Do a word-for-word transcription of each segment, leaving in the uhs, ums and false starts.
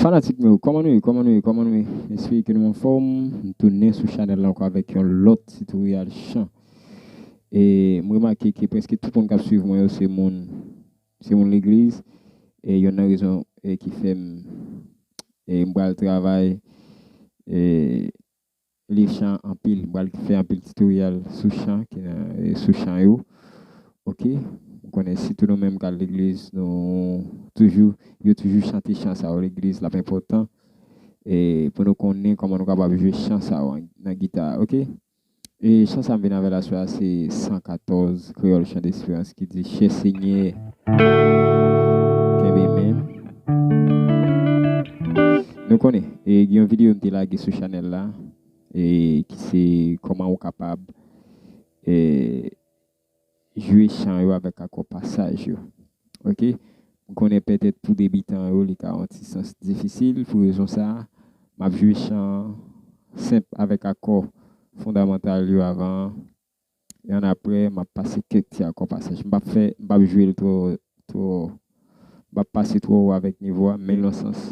Fanatik mwen yo, kòman nou ye? Kòman nou ye? Kòman nou ye? M espere ke nou anfòm. M tounen sou chanèl la ankò avèk yon lòt titoryal chan. E m remake ke prèske tout moun k ap swiv mwen yo se moun, se moun legliz. E youn nan rezon, e, ki fè m, e, m pral travay, e, li chan anpil. M pral fè anpil titoryal sou chan, ki nan, e, sou chan yo. Oke? M konnen sitou nou menm k al legliz, nou toujou, yo toujou chante chan sa yo legliz, l ap enpòtan. E pou nou konnen kòman nou kapab jwe chan sa yo nan gita, oke? E chan sa m vin avè l aswè a se san katòz, Kreyòl Chan Desperans, ki di, Chè Senyè, kenbe men m. Nou konnen, e gen yon videyo m te lage sou chanèl la, e ki se kòman ou kapab, e, jwe chan yo avèk akò pasaj yo. Oke? M konnen petèt pou debitan yo, li ka yon ti sans difisil. Pou rezon sa a, m ap jwe chan senp avèk akò fondamantal yo avan. E annapre, m ap pase kèk ti akò pasaj. M p ap fè, m p ap jwe l twò, twò, m p ap pase twò wo avèk nivo a, men nan sans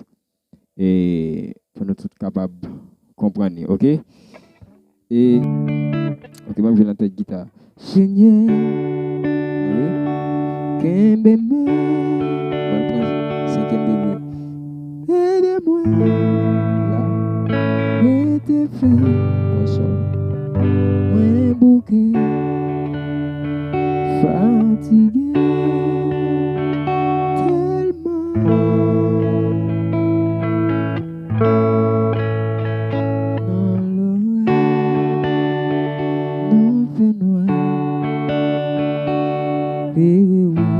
e pou nou tout kapab konprann li, oke? E, oke, m ap jwe nan tèt gita. Senyè, wi, kenbe men. Mwen pran senkyèm degre. Ede mwen la, rete fèm, pran sòl. Mwen bouke, fatige, tèlman. Nan loraj, nan fènwa, klere wout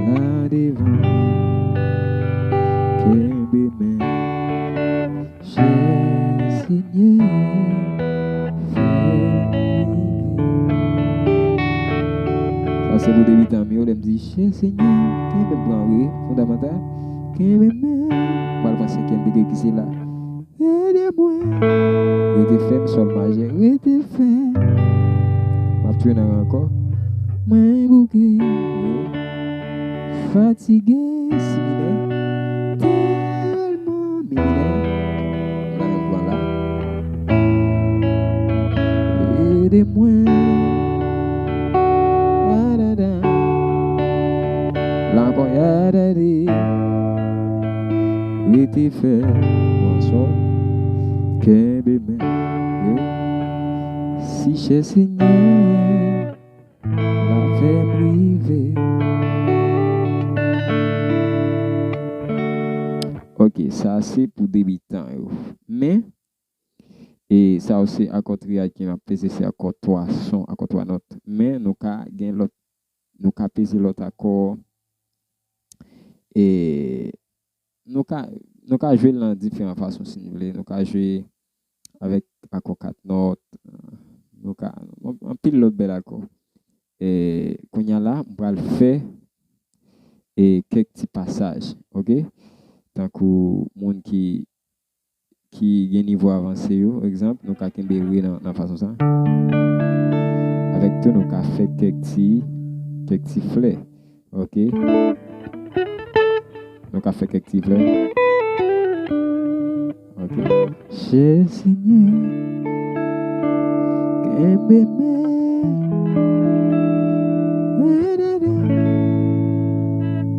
la devan. Kenbe men, chè Senyè, fè m rive. Sa se pou debitan m yo, lè m di, chè Senyè, kenbe m pran, wi, fondamantal. Kenbe men. M pral pran senkyèm degre ki se la. Ede mwen. Rete fèm, sòl majè. Rete fèm. M ap tounen nan re ankò. Mwen bouke. Fatige, si minè. Tèlman, mi minè. La menm pran la. Ede mwen. Adada. La ankò, adade. Rete fèm, pran sòl, kenbe men. Wi. Si chè Senyè la fè m rive. Oke, sa se pou debitan yo. Men, e sa yo se akò triyad ke m ap peze, se akò twa son, akò twa nòt. Men nou ka gen lòt, nou ka peze lòt akò. E nou ka, nou ka jwe l nan diferan fason si nou vle. Nou ka jwe avèk akò kat nòt. Nou ka, anpil lòt bèl akò. E kounye a la, m pral fè, e, kèk ti pasaj, oke? Tankou moun ki, ki gen nivo avanse yo, egzanp, nou ka kenbe re nan, nan fason sa. Avèk tou, nou ka fè kèk ti, kèk ti flè, oke? Nou ka fè kèk ti flè. Oke. Chè Senyè, kenbe men. Ede m.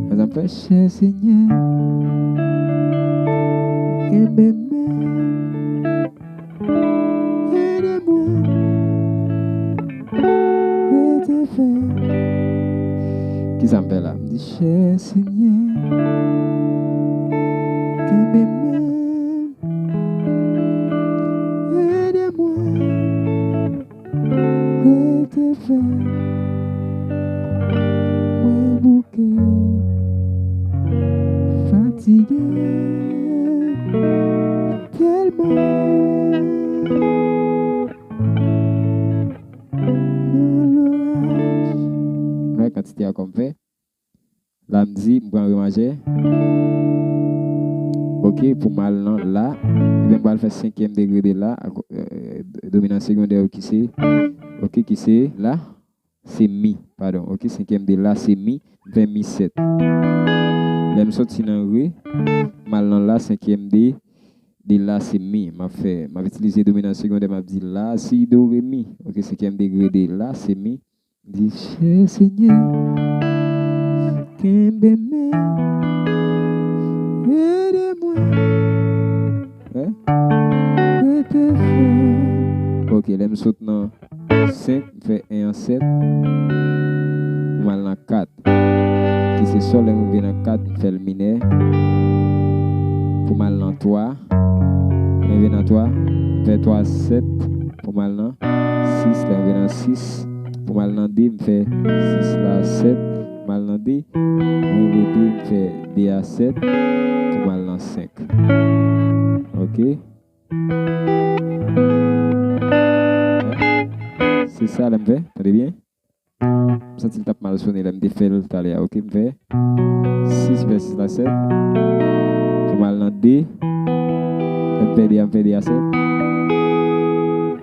Fè sa m fè, chè Senyè, kenbe men. Ede mwen rete fèm. Kisa m fè la? M di, chè Senyè, kenbe men m. Ede mwen rete fèm. Mwen bouke, fatige, tèlman nan loraj. Wè kantite akò m fè. La, m di, m pran re majè. Oke, pou m al nan la. Ebyen, m pral fè senkyèm degre de la, ak, euh, dominan segondè yo ki se, oke, ki se la, se mi, padon. Oke, senkyèm de la, se mi, m fè mi sèt. Lè M soti nan re, m al nan la, senkyèm de, de la se mi. M ap fè, m ap itilize dominan segondè, m ap di la, si, do, re, mi. Ok, senkyèm degre de la se mi. Di, chè Senyè, kenbe men, ede mwen. Wè? Rete fè. Ok, lè m sot nan senk, m fè en an sèt, pou m al nan kat. Ki se sòl, lè m rive nan kat, m fè l minè. Pou m al nan twa, lè m rive nan twa, m fè twa sèt, pou m al nan sis, lè m rive nan sis, pou m al nan de, m fè sis la sèt, pou m al nan de, m rive de, m fè de a sèt, pou m al nan senk. Ok. Se sa lè m fè, tande byen. M santi l t ap mal sone lè m te fè l talè a, ok? M fè sis, m fè sis la sèt. Pou m al nan de. Lè m fè de a, m fè de a sèt.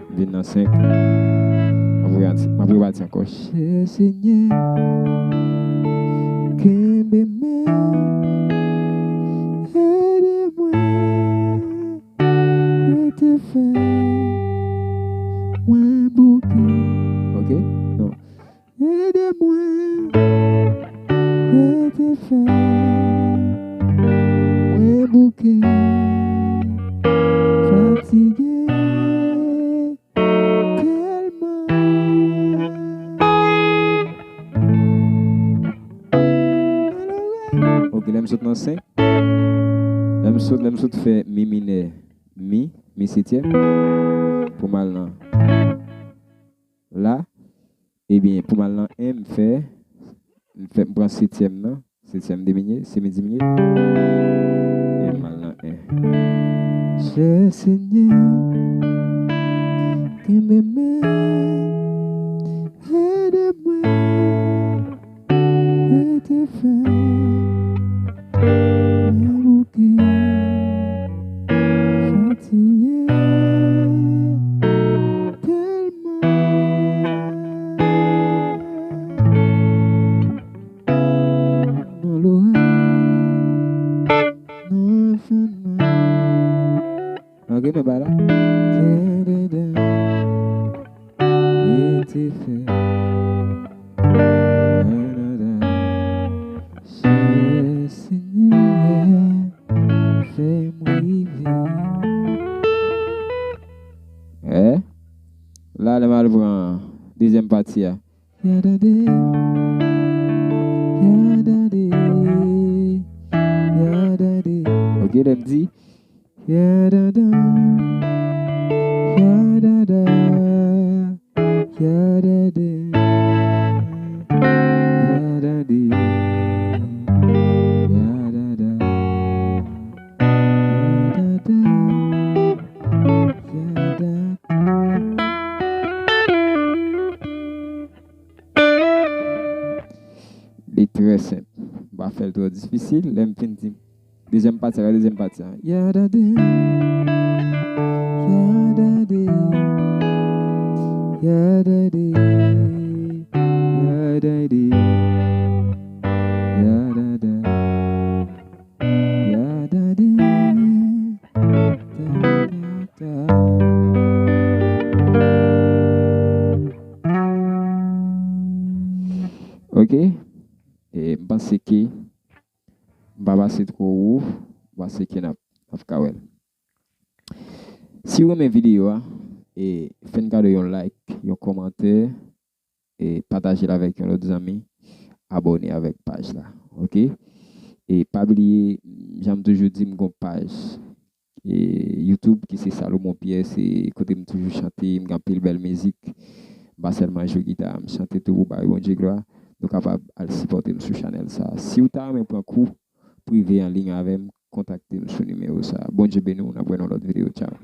M vin nan senk. M ap repati, m ap repati ankò. Chè Senyè, kenbe men, ede mwen. Rete fè mwen bouke. Ok? Non. Ede mwen. Rete fè mwen bouke. Fatige tèlman. Ok, lè m sot nan senk. Lè m sot, lè m sot fè mi minè. Mi, mi setyèm. Pou m al nan la. Ebyen, pou m al nan en, m fè, m fè, m pran setyèm nan. Setyèm diminye, semi diminye. E m al nan en. Chè Senyè, kenbe men, ede mwen. Rete fè mwen bouke, fatige tèlman. Nan loraj, nan fènwa. Ok, nou bay la. Kè dedan, rete fè. Chè Senyè, fè m rive. Eh? La, lè m al pran dezyèm pati a. Yadade, yadade, yadade. Ok, lè m di. Yadada, yadada, yadade, yadade, yadada, yadada, yadada. Li trè senp. M pa fè l twò difisil. Lè m fin di dezyèm pati a, dezyèm pati a. Yadade, yadade, yadade, yadade, yadada, yadade, da, da, da. Ok. E m panse ke m pa pase twò wo, m panse ke n ap, n ap ka wè l. Si w renmen videyo a, e fè n kado yon like, yon kòmantè, e pataje l avèk yon lòt zanmi, abòne avèk paj la, ok? E pa bliye, jan m toujou di, m gon paj e YouTube, ki se Salomon Pierre, se kote m toujou chante, m gen anpil bèl mizik. M pa sèlman jwe gita, m chante tou pou bay Bondye glwa. Nou kapab al sipòte m sou chanèl sa. Si w ta renmen pran kou prive an liy avè m, kontakte m sou nimewo sa. Bondye beni w, n ap wè nan lòt videyo. Tchao.